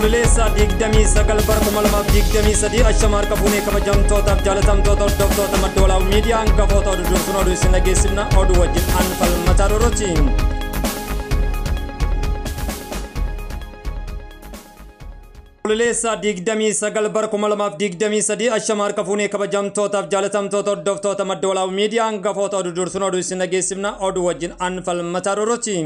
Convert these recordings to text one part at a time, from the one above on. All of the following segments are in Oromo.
Onkololeessa 29 bara 2023 ashama harka fuunee kabajamtootaaf jaalatamtoota hordoftoota madda walaabuu miidiyaa hangafoota oduu dursuun oduu isin dhageessifna oduu wajjin an falmataa dorrochi. Onkololeessa 29 bara 2023 ashama harka fuunee kabajamtootaaf jaalatamtoota hordoftoota madda walaabuu miidiyaa hangafoota oduu dursuun oduu isin dhageessifna oduu wajjin an falmataa dorrochi.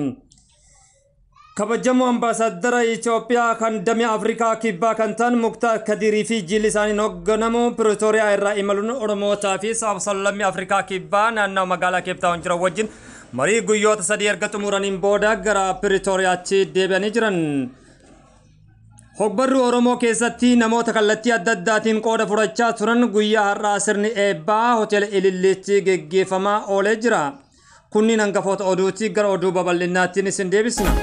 Kabajamoo ambaasaadara Itoophiyaa kan damee Afrikaa kibbaa kan ta'an Muktaar Kadirii fi jilli isaaniin hoogganamu Piretooriyaa irraa imaluun Oromootaa fi sablammii Afrikaa kibbaa naannawaa magaalaa Keeptaawun jiran wajjin marii guyyoota sadii erga xumuraniin booda gara Piretooriyaatti deebi'anii jiran. Hogbarruu Oromoo keessatti namoota kallattii adda addaatiin qooda fudhachaa turan guyyaa har'aa sirni eebbaa hoteela Ililliitti geggeeffamaa oolee jira. Kunniin hangafoota oduuti gara oduu babal'inaattiin isin deebisna.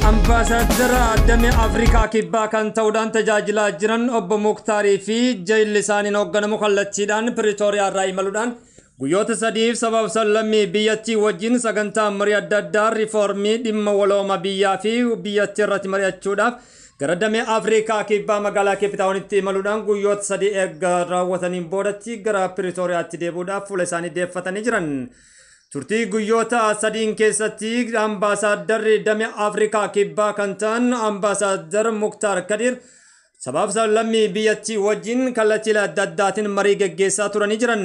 Ambaasaadara damee Afrikaa kibbaa kan ta'uudhaan tajaajilaa jiran obbo Muktaarii fi jilli isaaniin hoogganamu kallattiidhaan Piretooriyaa irraa imaluudhaan guyyoota sadiif sabaaf sablammii biyyattii wajjin sagantaa marii adda addaa riifoormii dhimma walooma biyyaa fi biyyattii irratti mari'achuudhaaf gara damee Afrikaa kibbaa magaalaa Keepitaawunitti imaluudhaan guyyoota sadii erga raawwataniin boodatti gara Piretooriyaatti deebi'uudhaaf fuula isaanii deeffatanii jiran. Turtii guyyoota sadiin keessatti ambaasaaddarri damee Afrikaa kibbaa kan ta'an ambaasaadar Muktaar Kadir sabaaf sablammii biyyattii wajjin kallattii adda addaatiin marii geggeessaa turanii jiran.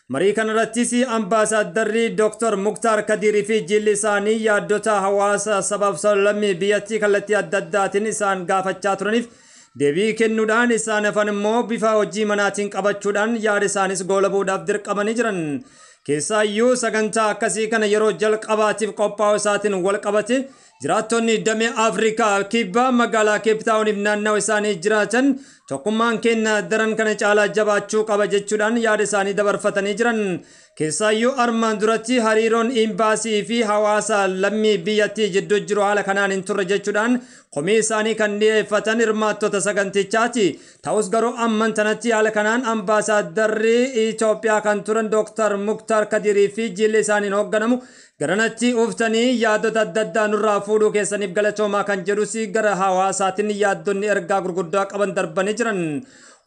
Marii kanarrattis ambaasaaddarri Dr. Muktaar Kadirii fi jilli isaanii yaaddota hawaasa sabaaf sablammii biyyattii kallattii adda addaatiin isaan gaafachaa turaniif deebii kennuudhaan isaan hafan immoo bifa hojii manaatiin qabachuudhaan yaada isaanis goolabuudhaaf dirqamanii jiran. Keessaayyuu sagantaa akkasii kana yeroo jalqabaatiif qophaa'u isaatiin wal qabate jiraattonni damee Afrikaa kibbaa magaalaa Keeptaawuniif naannawa isaanii jiraatan tokkummaan keenya daran kana caalaa jabaachuu qaba jechuudhaan yaada isaanii dabarfatanii jiran. Keessaayyuu armaan duratti hariiroon imbaasii fi hawaasa lammii biyyattii jidduu jiru haala kanaan hin turre jechuudhaan komii isaanii kan dhiyeeffatan hirmaattota sagantichaati. Ta'us garuu amman tanatti haala kanaan ambaasaaddarri Itoophiyaa kan turan Dr. Muktaar Kadirii fi jilli isaaniin hoogganamu garanatti uftanii yaadota adda addaa nurraa fuudhuu keessaniif galatoomaa kan jedhus gara hawaasaatiin yaaddonni ergaa gurguddaa qaban darbanii jiran.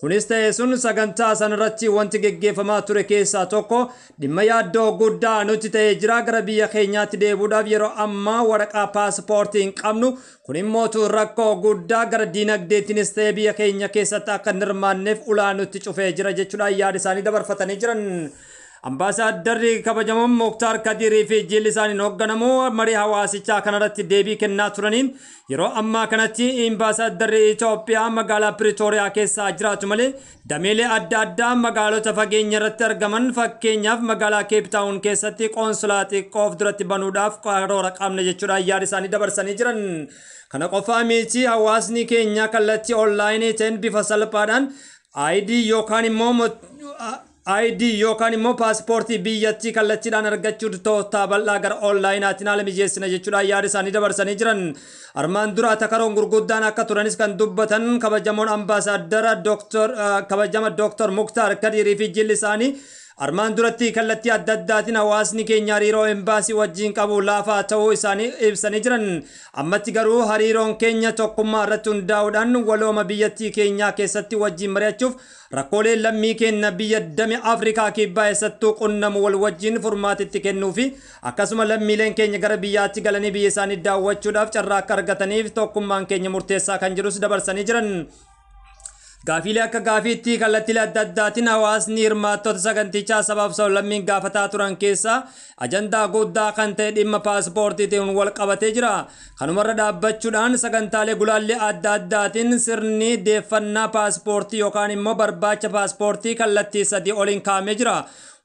Kunis ta'e sun sagantaa sanarratti wanti geggeeffamaa ture keessaa tokko dhimma yaaddoo guddaa nuti ta'ee jira gara biyya keenyaatti deebi'uudhaaf yeroo ammaa waraqaa paaspoortii hin qabnu kun immoo rakkoo guddaa gara diinagdeetiinis ta'ee biyya keenya keessatti akka hin hirmaanneef ulaa nutti cufee jira jechuudhaan yaada isaanii dabarfatanii jiran. Ambaasaaddarri kabajamoon Muktaar Kadirii fi jilli isaaniin hoogganamu marii hawaasichaa kanarratti deebii kennaa turaniin yeroo ammaa kanatti ambaasaaddarri Itoophiyaa magaalaa Piretooriyaa keessa jiraatu malee dameelee adda addaa magaalota fageenya irratti argaman fakkeenyaaf magaalaa Keeptaawun keessatti qoonsulaa xiqqoo of duratti banuudhaaf karoora qabna jechuudhaan yaada isaanii dabarsanii jiran. Kana qofaa miti hawaasni keenya kallattii onlaayinii ta'een bifa salphaadhaan ID yookaan immoo ID yookaan immoo paaspoortii biyyattii kallattiidhaan argachuu tooftaa bal'aa gara onlaayinaatiin haala mijeessina jechuudhaan yaada isaanii dabarsanii jiran. Armaan dura takaroon gurguddaan akka turanis kan dubbatan kabajamoon ambaasaadara kabajama Dr. Muktaar Kadirii fi jilli isaanii armaan duratti kallattii adda addaatiin hawaasni keenya hariiroo embaasii wajjin qabu laafaa ta'uu isaanii ibsanii jiran. Ammatti garuu hariiroon keenya tokkummaa irratti hundaa'uudhaan walooma biyyattii keenyaa keessatti wajjin mari'achuuf rakkoolee lammii keenya biyya damee Afrikaa kibbaa eessattuu qunnamu wal wajjin furmaatitti kennuu fi akkasuma lammiileen keenya gara biyyaatti galanii biyya isaanii daawwachuudhaaf carraa akka argataniif tokkummaan keenya murteessaa kan jedhus dabarsanii jiran. Gaafiilee akka gaafiitti kallattiilee adda addaatiin hawaasni hirmaattota sagantichaa sabaaf sablammiin gaafataa turan keessaa ajandaa guddaa kan ta'e dhimma paaspoortiitiin wal qabatee jira. Kanumarra dhaabbachuudhaan sagantaalee gulaallee adda addaatiin sirni deeffannaa paaspoortii yookaan immoo barbaacha paaspoortii kallattii sadii oliin kaa'amee jira.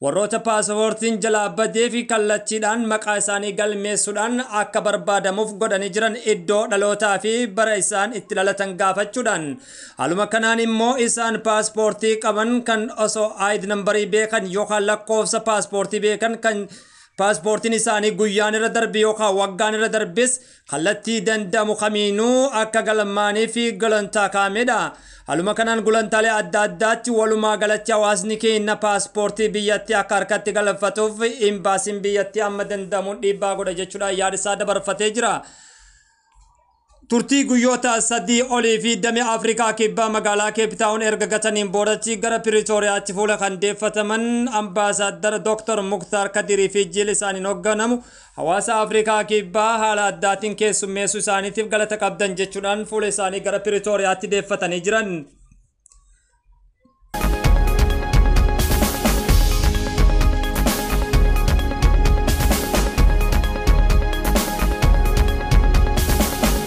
Warroota paaspoortiin jalaa badee fi kallattiidhaan maqaa isaanii galmeessuudhaan akka barbaadamuuf godhanii jiran iddoo dhalootaa fi bara isaan itti dhalatan gaafachuudhaan. Haaluma kanaan immoo isaan paaspoortii qaban kan osoo ID nambarii beekan yookaan lakkoofsa paaspoortii beekan kan paaspoortiin isaanii guyyaan irra darbe yookaan waggaan irra darbes kallattii danda'amu kamiinuu akka galmaanii fi gulantaa kaa'amedha. Haaluma kanaan gulantaalee adda addaatti walumaa galatti hawaasni keenya paaspoortii biyyattii akka harkatti galfatuuf imbaasiin biyyattii amma danda'amuun dhiibbaa godha jechuudhaan yaada isaa dabarfatee jira. Turtii guyyoota 3 olii fi damee Afrikaa Kibbaa magaalaa Keepitaawun erga gataniin boodatti gara Piriitooriyaatti fuula kan deeffataman Ambaasaaddar Dr. Muktaar Kadirii fi jilli isaaniin hoogganamu hawaasa Afrikaa Kibbaa haala addaatiin keessummeessuu isaaniitiif galata qabdan jechuudhaan fuula isaanii gara Piriitooriyaatti deeffatanii jiran.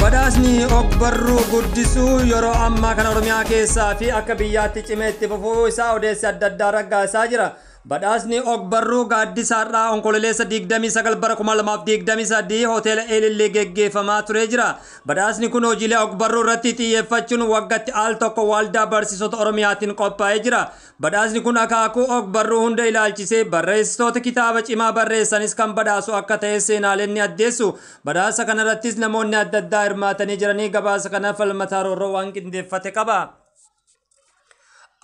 Badhaasni ogbarruu guddisuu yeroo ammaa kana Oromiyaa keessaa fi akka biyyaatti cimee itti fufuu isaa odeessi adda addaa raggaasaa jira. Badhaasni ogbarruu gaaddisaarraa Onkololeessa 29 bara 2023 hoteela Eelillee geggeeffamaa turee jira. Badhaasni kun hojiilee ogbarruu irratti xiyyeeffachuun waggaatti al tokko waldaa barsiisota Oromiyaatiin qophaa'ee jira. Badhaasni kun akaakuu ogbarruu hunda ilaalchisee barreessitoota kitaaba cimaa barreessanis kan badhaasu akka ta'e seenaaleen ni addeessu. Badhaasa kanarrattis namoonni adda addaa hirmaatanii jiranii gabaasa kana Falmataa Roorroo waan qindeeffate qaba.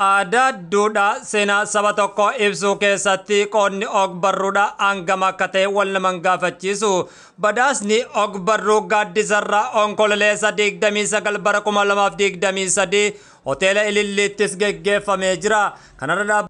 Aadaa, duudhaa, seenaa saba tokkoo ibsuu keessatti qoodni ogbarruudha hangam akka ta'e wal nama hin gaafachiisu. Badhaasni ogbarruu gaaddisarraa Onkololeessa 29 bara 2023 hoteela Ililliittis geggeeffamee jira. Kanarra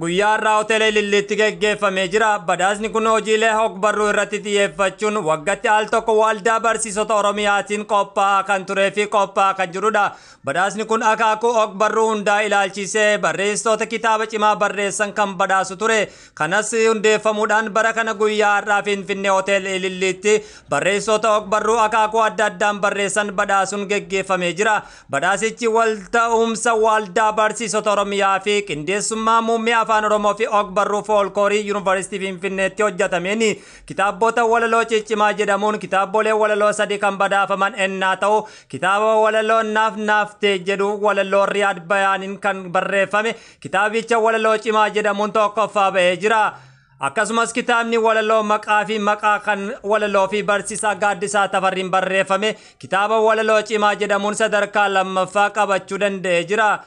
guyyaa har'aa hoteela Ililliitti geggeeffamee jira. Badhaasni kun hojiilee ogbarruu irratti xiyyeeffachuun waggaatti al tokko waldaa barsiisota Oromiyaatiin qophaa'aa kan turee fi qophaa'aa kan jirudha. Badhaasni kun akaakuu ogbarruu hundaa ilaalchisee barreessitoota kitaaba cimaa barreessan kan badhaasu ture. Kanas hundeeffamuudhaan bara kana guyyaa har'aa Finfinnee hoteela Ililliitti barreessitoota ogbarruu akaakuu adda addaan barreessan badhaasuun geggeeffamee jira. Badhaasichi walta'umsa waldaa barsiisota Oromiyaa fi qindeessummaa muummee afaan Oromoo fi ogbarruu foolkoorii Yuunivarsiitii Finfinneetti hojjetameen kitaabota walaloo ciccimaa jedhamuun kitaabolee walaloo 3 kan badhaafaman ennaa ta'u kitaaba walaloo naaf naaftee jedhu walaloo Riyaad Bayaaniin kan barreeffame kitaabicha walaloo cimaa jedhamuun tokkoffaa ba'ee jira. Akkasumas kitaabni walaloo maqaa fi maqaa kan walaloo fi barsiisaa Gaaddisaa Tafarriin barreeffame kitaaba walaloo cimaa jedhamuun sadarkaa 2ffaa qabachuu danda'ee jira.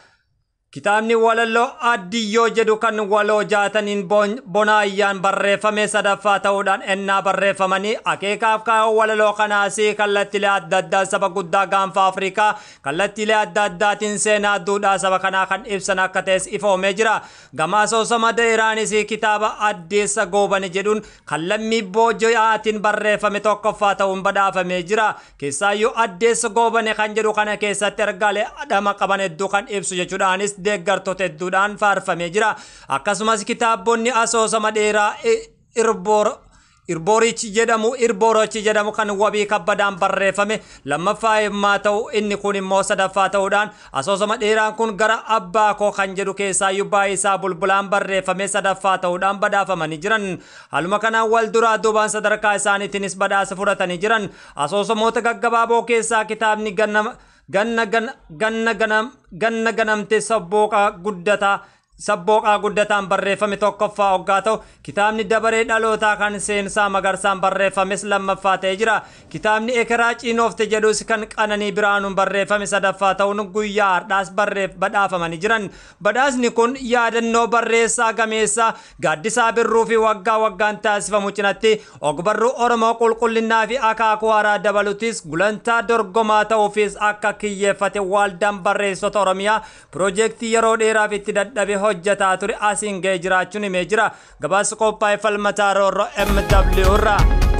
Kitaabni walaloo Addiyyoo jedhu kan waloo jaataniin bonaayyaan barreeffame 3ffaa ta'uudhaan ennaa barreeffamanii akeekaaf kaayoo walaloo kanaas kallattiilee adda addaa saba guddaa gaanfa Afrikaa kallattiilee adda addaatiin seenaa duudhaa saba kanaa kan ibsan akka ta'es ifoomee jira. Gama asoosama dheeraanis kitaaba Addeessa Goobane jedhuun kan lammii Booji'aatiin barreeffame 1ffaa ta'uun badhaafamee jira. Keessaayyuu Addeessa Goobane kan jedhu kana keessatti ergaalee dhama qaban hedduu kan ibsu jechuudhaanis deeggartoota hedduudhaan faarfamee jira. Akkasumas kitaabonni asoosama dheeraa Irboorichi jedhamu kan wabii kabbadaan barreeffame 2ffaa yemmuu ta'u inni kun immoo 3ffaa ta'uudhaan asoosama dheeraan kun gara abbaa koo kan jedhu keessaayyuu Baayisaa Bulbulaan barreeffame 3ffaa ta'uudhaan badhaafamanii jiran. Haaluma kanaan wal duraa duubaan sadarkaa isaaniitiinis badhaasa fudhatanii jiran. Asoosamoota gaggabaaboo keessaa kitaabni ganna ganamte sabbooqaa guddataan barreeffame 1ffaa hoggaa ta'u kitaabni dabaree dhalootaa kan seensaa Magarsaan barreeffames 2ffaa ta'ee jira. Kitaabni Ekeraa Ciinoofte jedhus kan Qananii Biraanuun barreeffame 3ffaa ta'uun guyyaa har'aas badhaafamanii jiran. Badhaasni kun yaadannoo barreessaa gameessaa Gaaddisaa Birruu fi waggaa waggaan taasifamu cinatti ogbarruu Oromoo qulqullinnaa fi akaakuu haaraa dabalutis gulantaa dorgomaa ta'uufis akka kiyyeeffate waldaan barreessitoota Oromiyaa piroojeektii yeroo dheeraaf itti dadhabe hojjetaa ture asiin ga'ee jiraachuun himee jira. Gabaasa qophaa'e Falmataa Roorroo MW irraa.